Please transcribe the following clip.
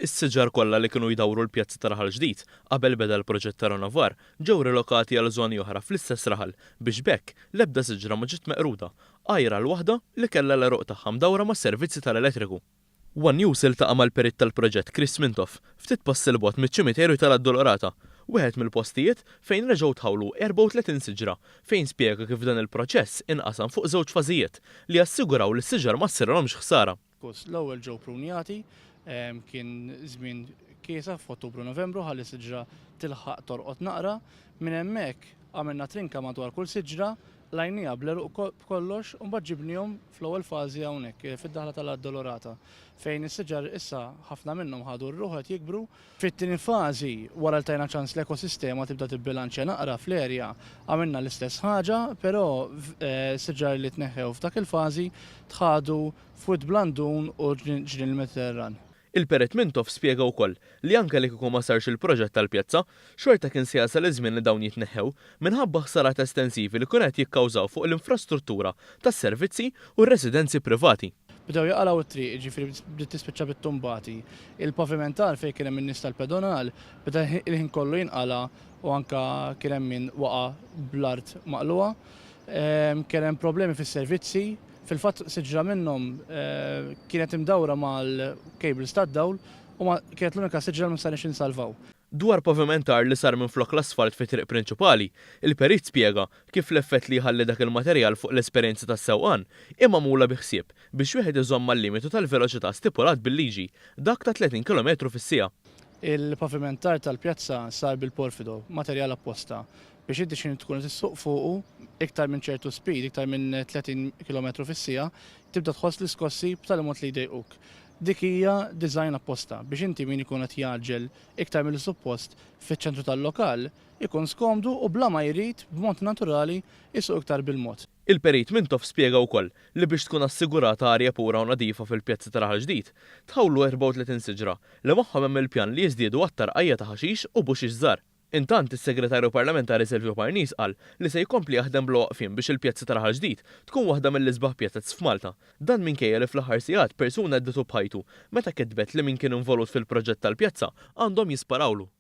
Is-siġar kollha li kienu jdawru l-pjazza ta' Raħal Ġdid qabel beda l-proġett ta' rinnovar ġew rilokati għal żoni oħra fl-istess raħal biex b'hekk l-ebda siġra ma ġiet meqruda, għajr għal waħda li kellha l-għeruq tagħha mdawra mas-servizzi tal-elettriku. One News iltaqa' mal-perit tal-proġett Chris Mintoff ftit passi 'l bogħod miċ-ċimiterju tal-Addolorata, wieħed mill-postijiet fejn reġgħu tħawlu 34 siġra, fejn spjega kif dan il-proċess inqasam fuq żewġ fażijiet li jassiguraw li s-siġar ma ssirilhomx ħsara. L-ewwel ġew prunjati, kien żmien kiesaħ f'Ottubru Novembru ħalli siġra tilħaq torqod naqra. Minn hemmhekk għamilna trinka madwar kull siġra, qlajniha bl-għeruq b'kollox u mbagħad ġibnihom fl-ewwel fażi hawnhekk fid-daħla tal-Addolorata fejn is-siġar issa ħafna minnhom ħadu r-ruħ u qed jikbru. Fit-tieni fażi, wara li tajna ċans l-ekosistema tibda tibbilanċja naqra fl-erja, għamilna l-istess ħaġa, però siġar li tneħħew f'dak il-fażi tħadu f'Wied Blandun u Ġnien il-Mediterran. Il-Perit Mintoff spjega wkoll li anke li kieku ma sarx il-proġett tal-pjazza, xorta kien se jasal iż-żmien li dawn jitneħħew minħabba ħsarat estensivi li kienu qed jikkawżaw fuq l-infrastruttura tas-servizzi u r-residenzi privati. Bdew jaqalgħu t-triq, jiġifieri bdiet tispiċċa bit-tumbati. Il-pavimentar fejn kien hemm in-nies tal-pedonal beda l-ħin kollu jinqala' u anke kien hemm min waqa' bl-art maqlugħa. Kien hemm problemi fis-servizzi. Fil-fatt siġra minnhom kienet imdawra mal-cables tad-dawl u ma kienet l-unika siġra li ma stajniex insalvaw. Dwar pavimentar li sar minflok l-asfalt fit-triq prinċipali, il-perit spjega kif l-effett li jħalli dak il-materjal fuq l-esperjenza tas-sewqan hi magħmula bi ħsieb biex wieħed iżomm mal-limitu tal-veloċità stipulat bil-liġi, dak ta' 30 kilometru fis-siegħa. Il-pavimentar tal-pjazza sar bil-porfido, materjal apposta, biex inti x'ħin tkun qed issuq fuqu iktar minn ċertu speed, iktar minn 30 kilometru fis-siegħa, tibda tħoss l-iskossi b'tali mod li jdejquk. Dik hija design apposta biex inti min ikun qed jgħaġġel iktar milli suppost fiċ-ċentru tal-lokal ikun skomdu u bla ma jrid b'mod naturali jsuq iktar bil-mod. Il-Perit Mintoff spjega wkoll li biex tkun assigurata arja pura u nadifa fil-pjazza ta' Raħal Ġdid, tħawlu 34 siġra li magħhom hemm il-pjan li jiżdiedu aktar qajja ta' ħaxix u buxix żgħar. Intant, is-Segretarju Parlamentari Silvio Parnis qal li se jkompli jaħdem bla waqfien biex il-pjazza ta' Raħal Ġdid tkun waħda mill-isbaħ pjazez f'Malta. Dan minkejja li fl-aħħar sigħat persuna għedditu b'ħajtu meta kitbet li min kien involut fil-proġett tal-pjazza għandhom jisparawlu.